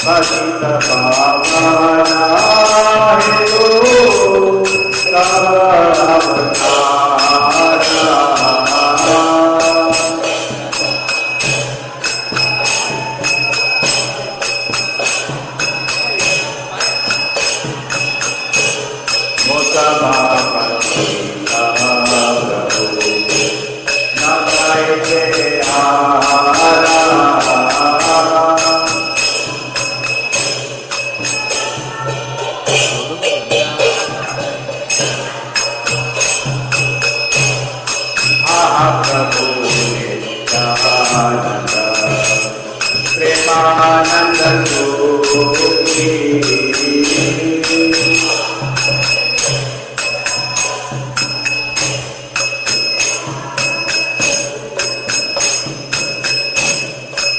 पतित पावन हेतु तव अवतारा। मोसमापति प्रभु न पाए आरा। प्रभु नित्यानंद प्रेमानंद सुखी।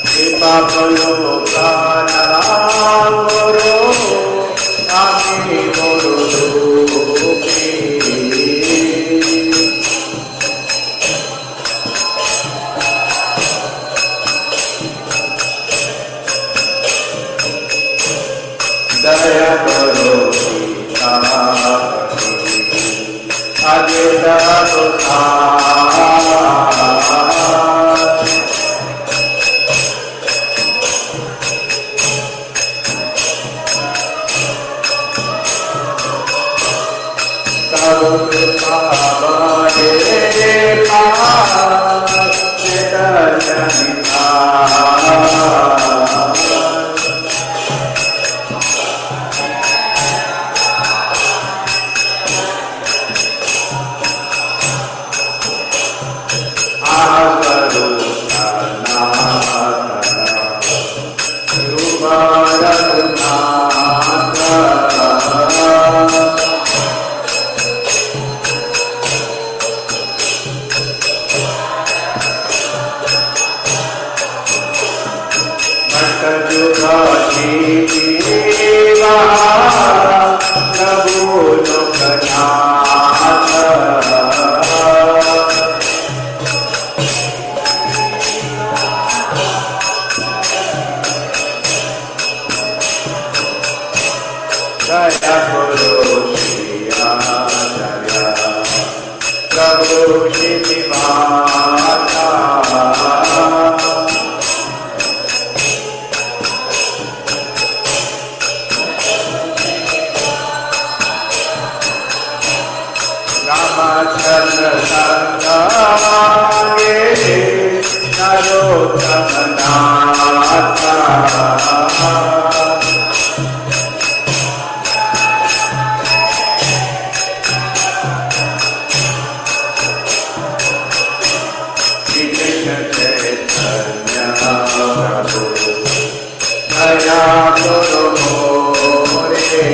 कृपा करो काना करो আমি বড় দুঃখী। দয়া করো সীতাপতি আগে তব তব কৃপা বরে চৈতন্য रूप रघुनाथ। प्रभु लोकनाथ। दया करो श्री आचार्य प्रभु श्री माता। रामचंद्र संगे नरोत्तम नाथ। श्री कृष्ण चैतन्य प्रभु दया करो मोरे।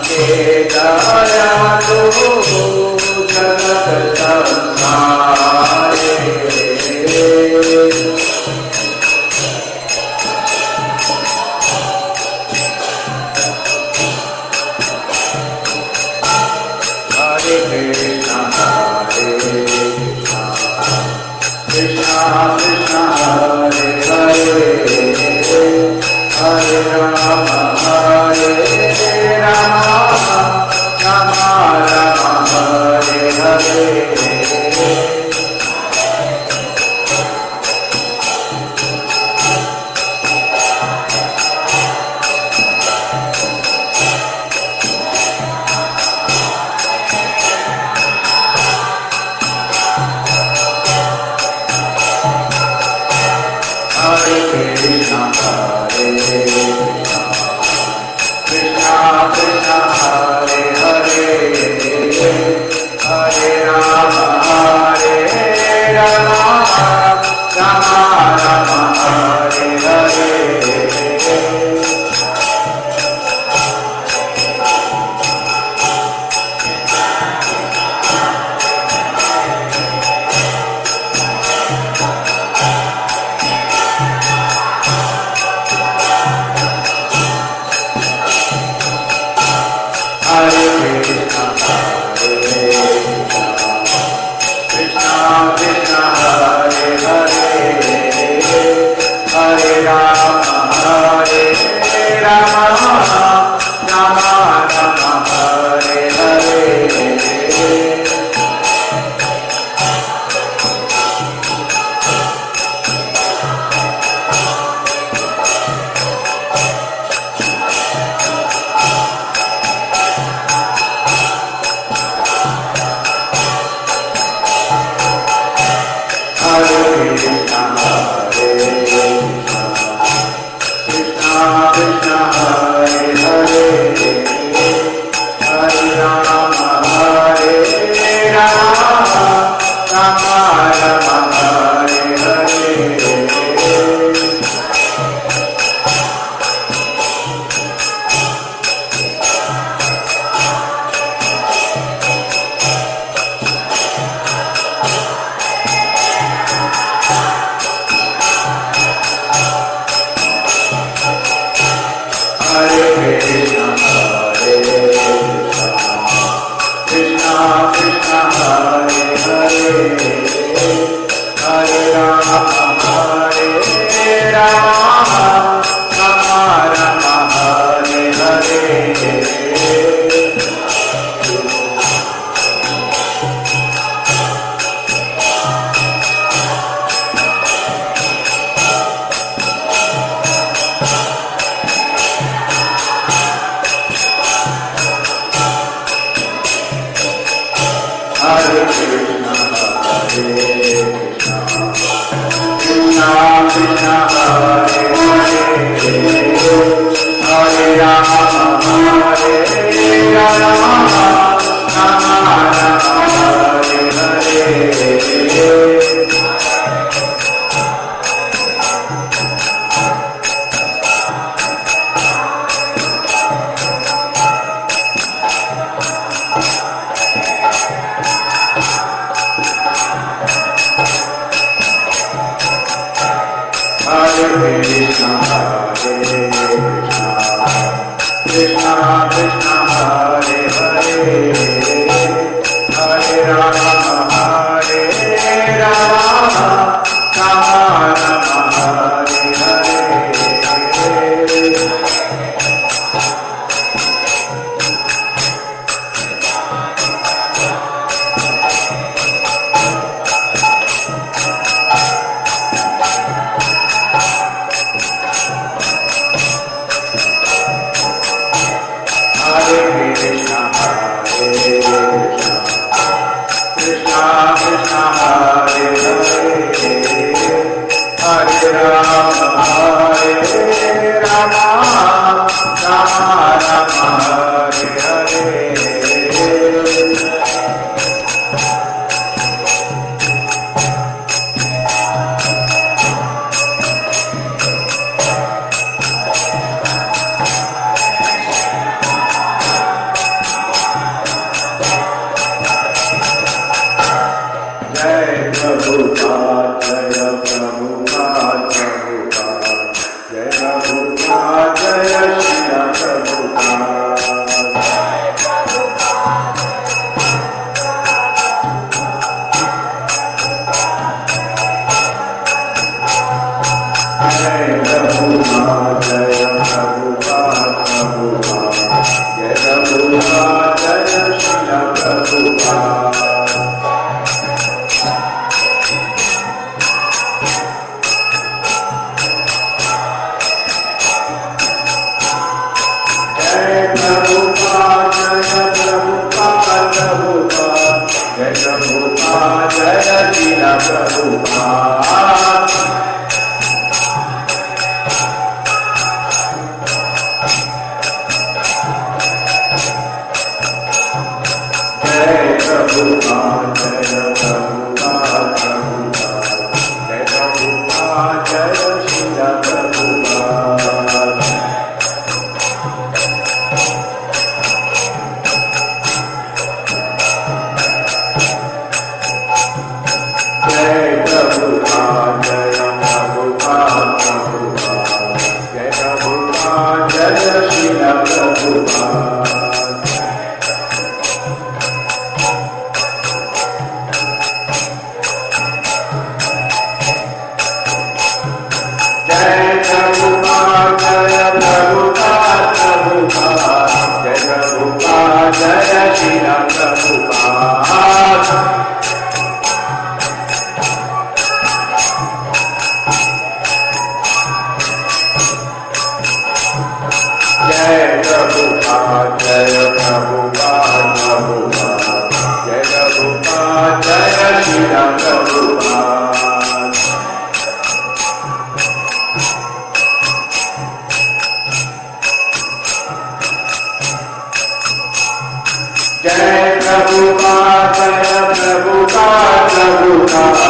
के दयालु जगत संसारे। हरे कृष्णा हरे कृष्णा कृष्णा कृष्णा हरे हरे, हरे राम हरे राम राम राम हरे हरे। हरे कृष्णा हरे कृष्णा कृष्णा कृष्णा हरे हरे, हरे राम हरे राम राम राम हरे हरे। हरे Rama, Hare Rama, Rama Rama, Hare Hare. Hare Krishna, Hare Krishna, Krishna Krishna, Hare Hare, Hare Rama, Hare Rama, Rama Rama, Hare Hare. Hare Krishna, Hare Krishna, Krishna Krishna, Hare Hare, Hare Rama, Hare Rama, Rama Rama, Hare Hare. Hare Krishna, Hare Krishna, Krishna Krishna, Hare Hare, Hare Rama, Hare Rama, Rama Rama, Hare Hare. Hare Krishna, Hare Krishna, Krishna Krishna, Hare Hare, Hare Rama, Hare Rama, Rama Rama, Hare Hare. Hare Krishna, Hare Krishna, Krishna Krishna, Hare Hare, Hare Rama, Hare Rama, Rama Rama, Hare Hare. Jai Prabhupada, Jai Prabhupada, Prabhupada, Jai Prabhupada, Jai Srila Prabhupada. Jai Prabhupada, Jai Prabhupada, Prabhupada, Jai Prabhupada, Jai Srila Prabhupada. Jai Prabhupada, Jai Prabhupada, Prabhupada, Jai Prabhupada, Jai Srila Prabhupada. Jai Prabhupada, Jai Prabhupada, Prabhupada, Jai Prabhupada, Jai Srila Prabhupada. Jai Prabhupada, Jai Prabhupada, Prabhupada, Jai Prabhupada, Jai Srila Prabhupada. जय श्रील प्रभुपाद। जय प्रभुपाद जय प्रभुपाद प्रभुपाद जय प्रभुपाद जय श्रील प्रभुपाद। जय प्रभुपाद जय प्रभुपाद प्रभुपाद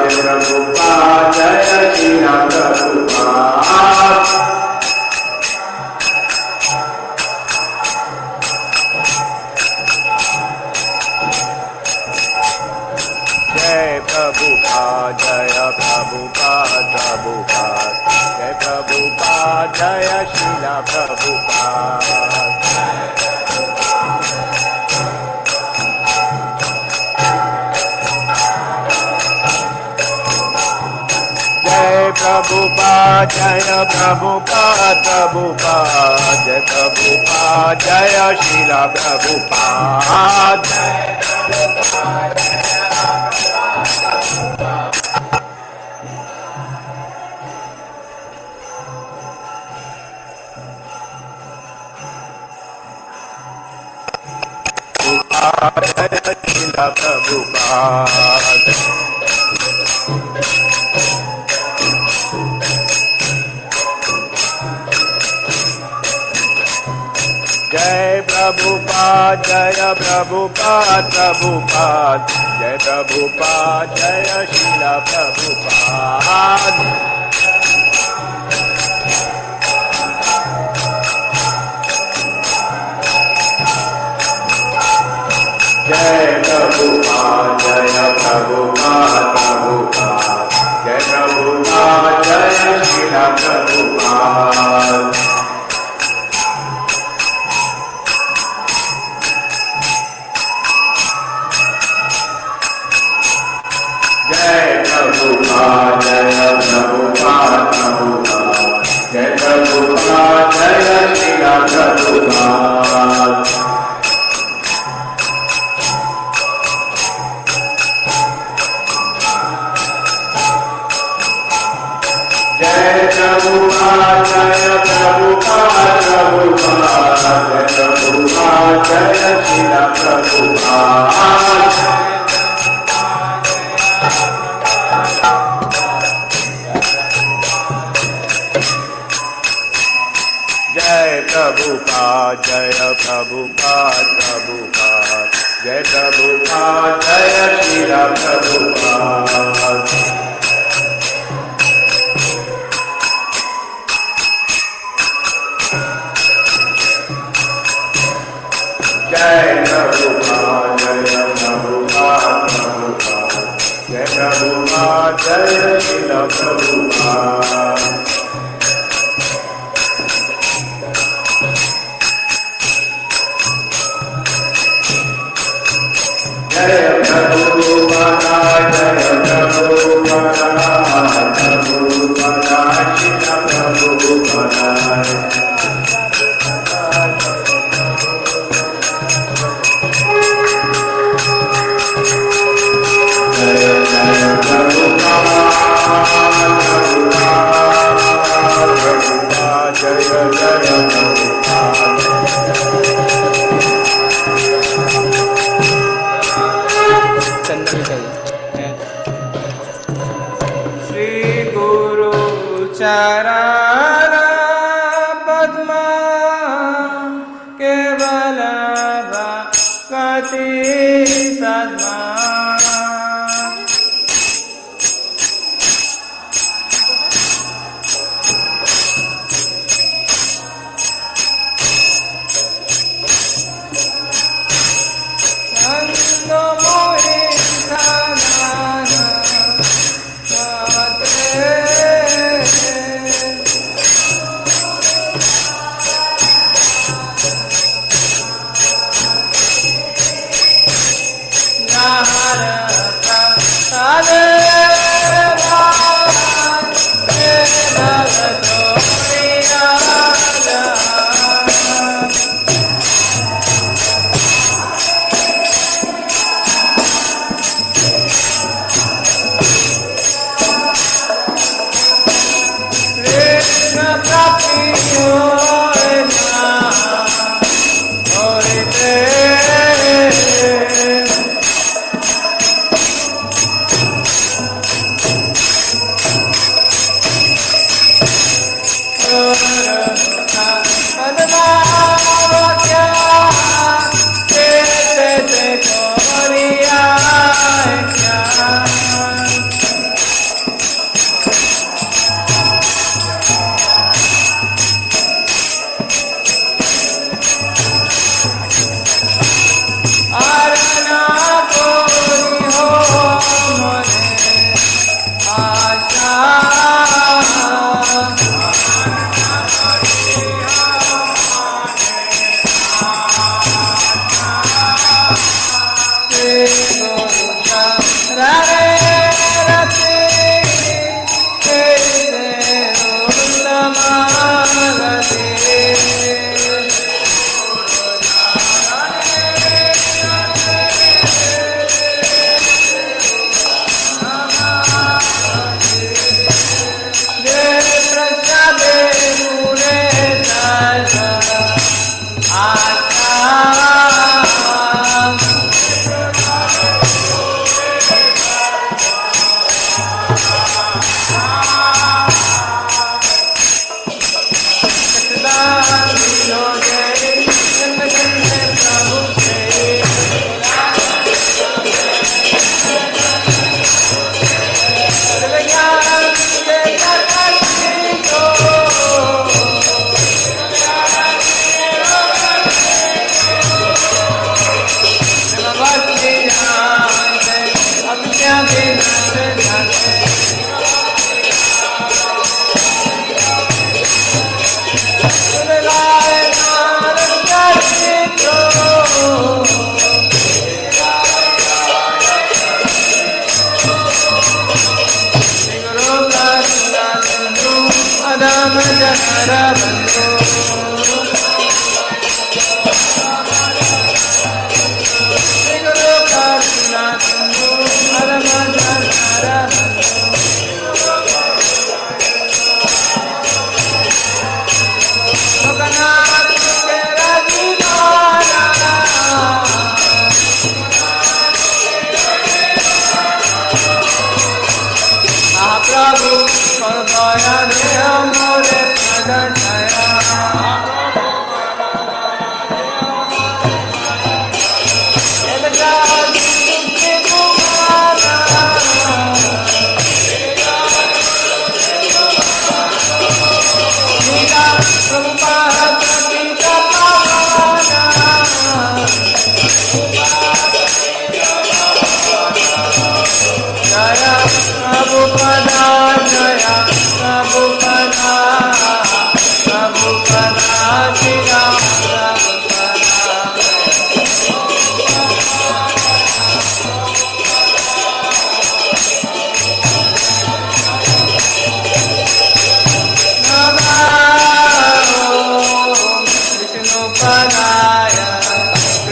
जय प्रभुपाद जय श्रील प्रभुपाद। जय प्रभुपाद जय प्रभुपाद प्रभुपाद जय प्रभुपाद जय श्रील प्रभुपाद। जय प्रभुपाद जय प्रभुपाद प्रभुपाद जय प्रभुपाद जय श्रील प्रभुपाद। जय श्रील प्रभुपाद। जय प्रभुपाद जय प्रभुपाद प्रभुपाद जय प्रभुपाद जय श्रील प्रभुपाद। जय प्रभुपाद जय प्रभुपाद प्रभुपाद जय प्रभुपाद जय श्रील प्रभुपाद। जय प्रभुपाद जय प्रभुपाद प्रभुपाद जय प्रभुपाद जय श्रील प्रभुपाद। जय प्रभुपाद जय प्रभुपाद प्रभुपाद जय प्रभुपाद जय श्रील प्रभुपाद। जय प्रभुपाद जय प्रभुपाद प्रभुपाद जय प्रभुपाद जय श्रील प्रभुपाद। जय प्रभुपाद जय प्रभुपाद प्रभुपाद जय प्रभुपाद जय श्रील प्रभुपाद। जय प्रभुपाद जय प्रभुपाद प्रभुपाद श्रील प्रभुपाद। जय जय प्रभुपाद प्रभुपाद प्रभुपाद जय जय प्रभुपाद। चंदन चाहिए। श्री गुरु चरण पद्मा केवल भक्ति सद्मा। नंद मोहि सदान माते।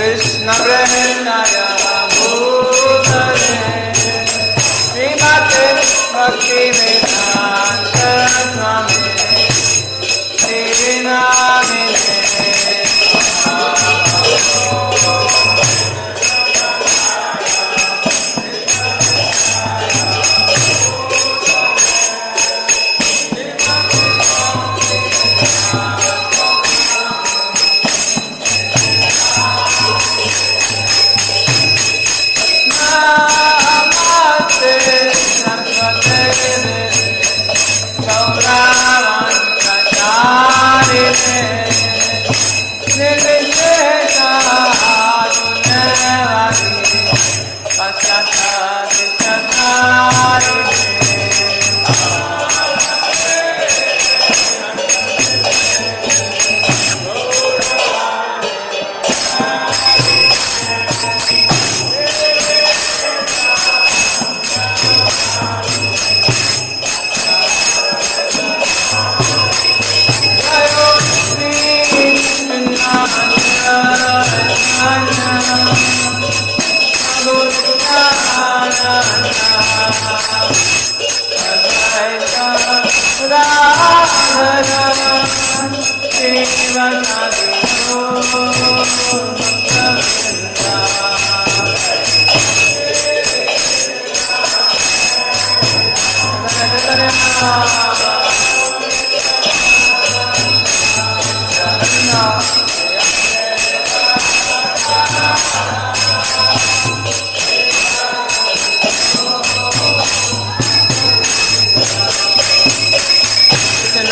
Krishna.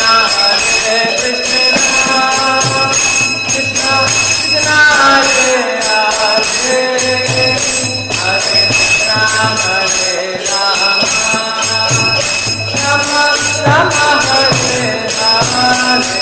Hare Krishna, Krishna Krishna Hare Hare, Hare Rama Hare Rama, Rama Rama Hare Hare.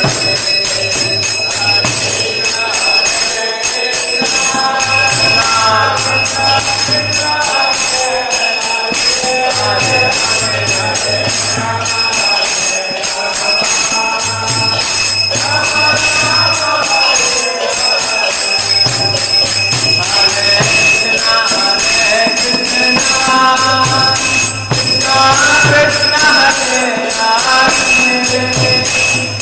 Krishna Hare Hare,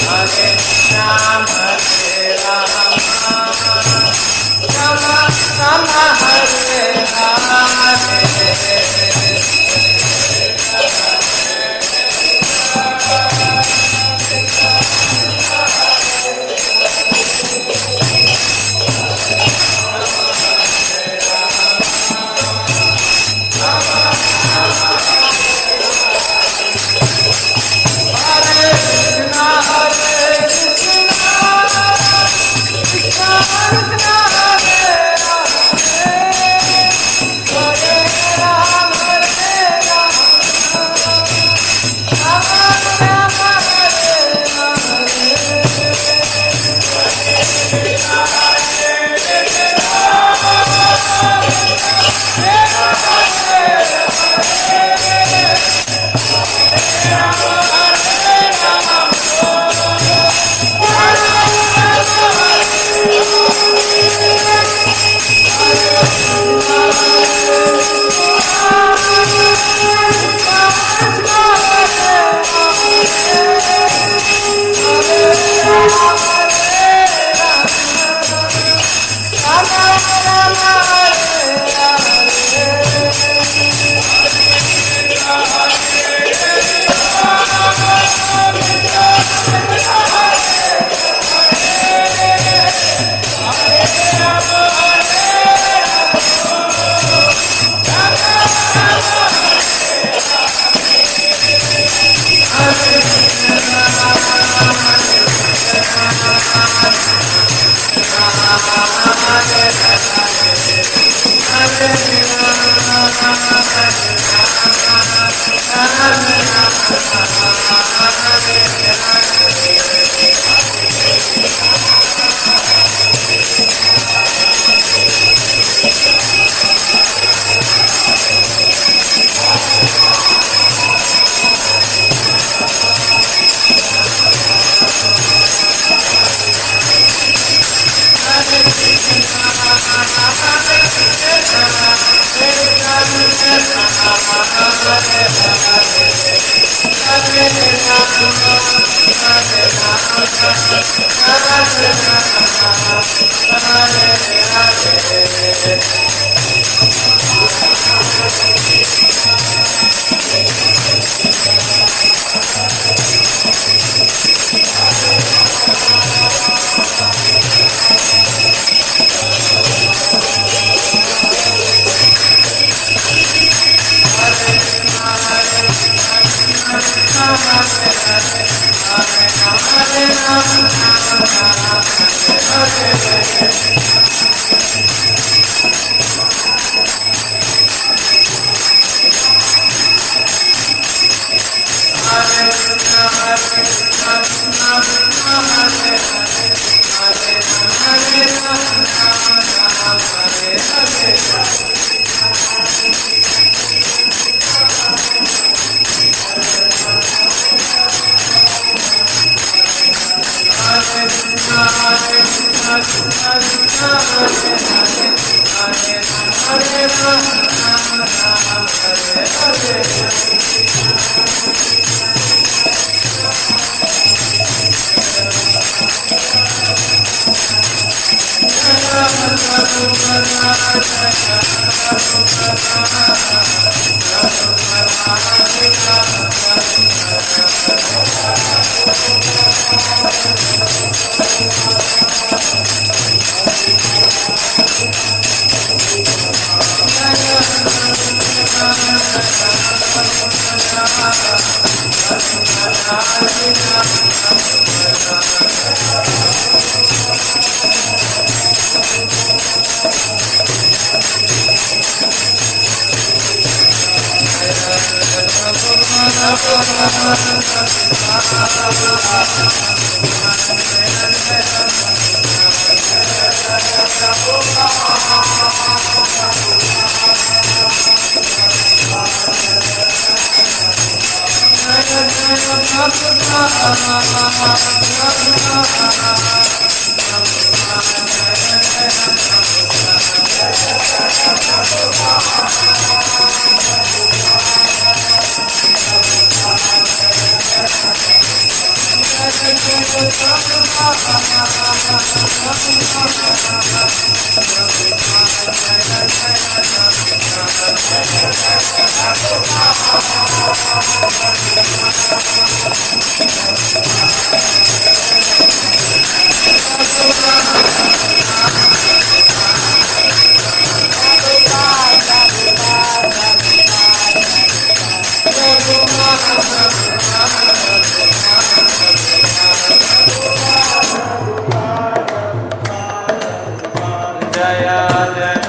Hare Rama Hare Rama, Rama Rama Hare Hare. Hare Krishna, Hare Krishna, Krishna Krishna, Hare Hare, Hare Rama, Hare Rama, Rama Rama, Hare Hare. Hare